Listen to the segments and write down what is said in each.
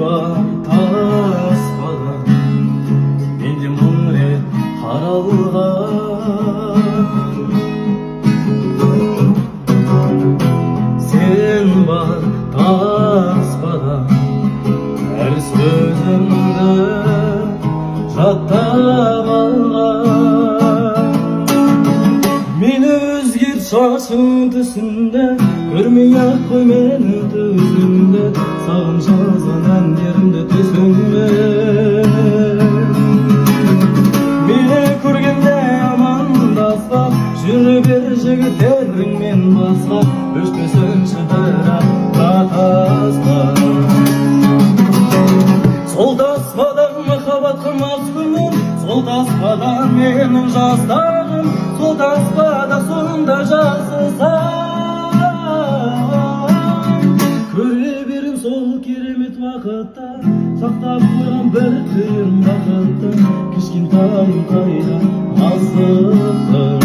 Бар таспада менде мың рет қаралған. Сен бар таспада әр сөзімді жаттап алған. Мені өзгерт, шашың түсіңді, көрмей ақ қой мені төзімді, саған жазған әндерімді түсінбе. Мені көргенде амандаспа, жүре бер жігіттеріңмен басқа, өшпесінші бірақ таспа. Сол таспада махаббатқа мас күнім, сол таспада менің жастығым, сол таспада сонда жақсысың. Көре берем сол керемет уақытта, сақтап қойған бір түйір бақытты. Кішкентайым, қайда асықтың?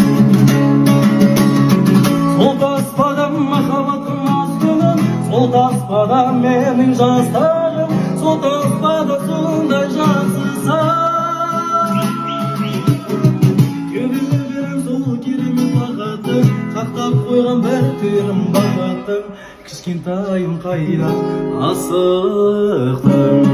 Сол таспада махаббатқа мас күнім, сол таспада менің жастығым, сол таспада сондай жақсысың. Көре берем сол керемет уақытты, сақтап қойған бір түйірім бақыттың. Кішкентайым, қайда асықтың?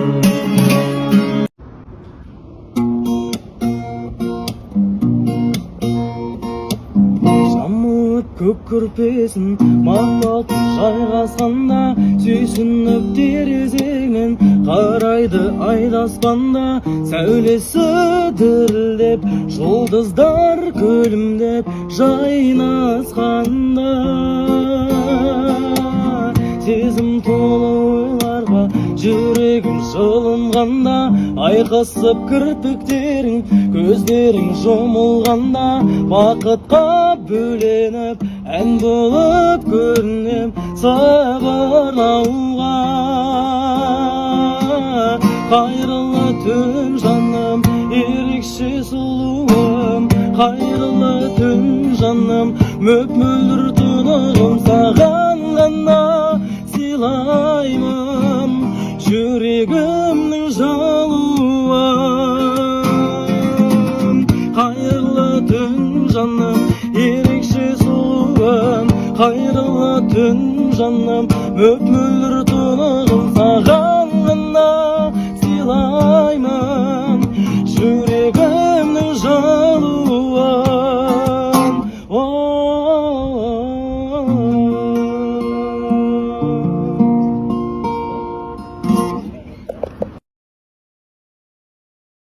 Жамылып көк көрпесін мақпал жайғасқанда, сүйсініп терезеңнен қарайды айды аспанда. Сәулесі дірілдеп, жұлдыздар күлімдеп жайнасқанда, сезім толы ойларға жүрегім жылынғанда, айқасып кірпіктерің, көздерің жұмылғанда, бақытқа бөленіп, ән болып көрінем сыбырлауға. Қайырлы түн, жаным, ерекше сұлуым, қайырлы түн, жаным, мөп мөлдір тұнығым, саған ғана сыйлаймын жүрегімнің жылуын. Қайырлы түн, жаным, ерекше сұлуым, қайырлы түн, жаным, мөп мөлдір тұнығым, саған ғана сыйлаймын.